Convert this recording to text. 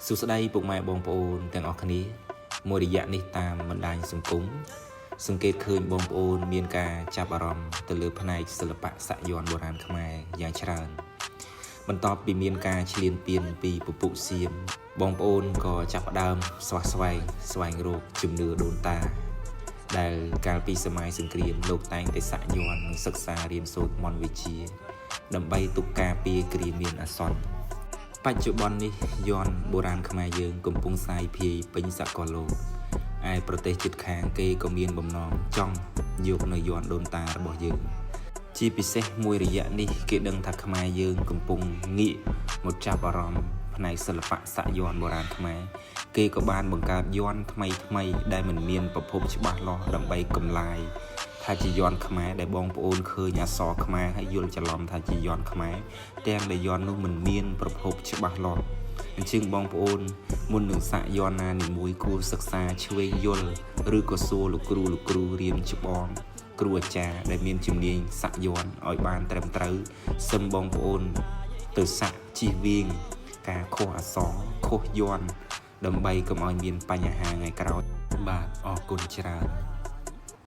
សួស្តីពុកម៉ែបងប្អូនទាំងអស់គ្នាមួយរយៈនេះតាមបណ្ដាញសង្គមសង្កេតឃើញបងប្អូនមានការចាប់អារម្មណ៍ទៅលើផ្នែកសិល្បៈសាក់យ័ន្តបុរាណខ្មែរយ៉ាងច្រើនបន្ទាប់ពីមានការឈ្លានពានពីពពុះសៀមបងប្អូនក៏ចាប់ផ្ដើមស្វះស្វែងស្វែងរកជំនឿដូនតា ដែលកាលពីសម័យសង្គ្រាមលោកតែងតែសាក់យ័ន្តនិងសិក្សារៀនសូត្រមន្តវិជ្ជា ដើម្បីទុកការពារគ្រាមានអាសន្ន បច្ចុប្បន្ននេះយ័ន្តបុរាណខ្មែរយើងកំពុងសាយភាយពេញសកលលោកឯប្រទេសជិតខាងគេក៏មានបំណងចង់យកនៅយ័ន្តដូនតារបស់យើង ជាពិសេសមួយរយៈនេះគេដឹងថាខ្មែរយើងកំពុងងាកមកចាប់អារម្មណ៍ផ្នែកសិល្បៈសាក់យ័ន្តបុរាណខ្មែរគេក៏បានបង្កើតយ័ន្តថ្មីថ្មីដែលមិនមានប្រភពច្បាស់លាស់ដើម្បីកំឡាយថាជាយ័ន្តខ្មែរដែលបងប្អូនឃើញអក្សរខ្មែរហើយយល់ច្រឡំថាជាយ័ន្តខ្មែរទាំងដែលយ័ន្តនោះមិនមានប្រភពច្បាស់លាស់អញ្ចឹងបងប្អូនមុននឹងសាក់យ័ន្តណានីមួយគួរសិក្សាឆ្វេងយល់ឬក៏សួរលោកគ្រូលោកគ្រូរៀនច្បង គ្រូអាចារ្យដែលមានជំនាញសាក់យ័ន្តឲ្យបានត្រឹមត្រូវសឹមបងប្អូនទៅសាក់ជិះវៀងការខុសអក្សរខុសយ័ន្តដើម្បីកុំឲ្យមានបញ្ហាថ្ងៃក្រោយបាទអរគុណច្រើន។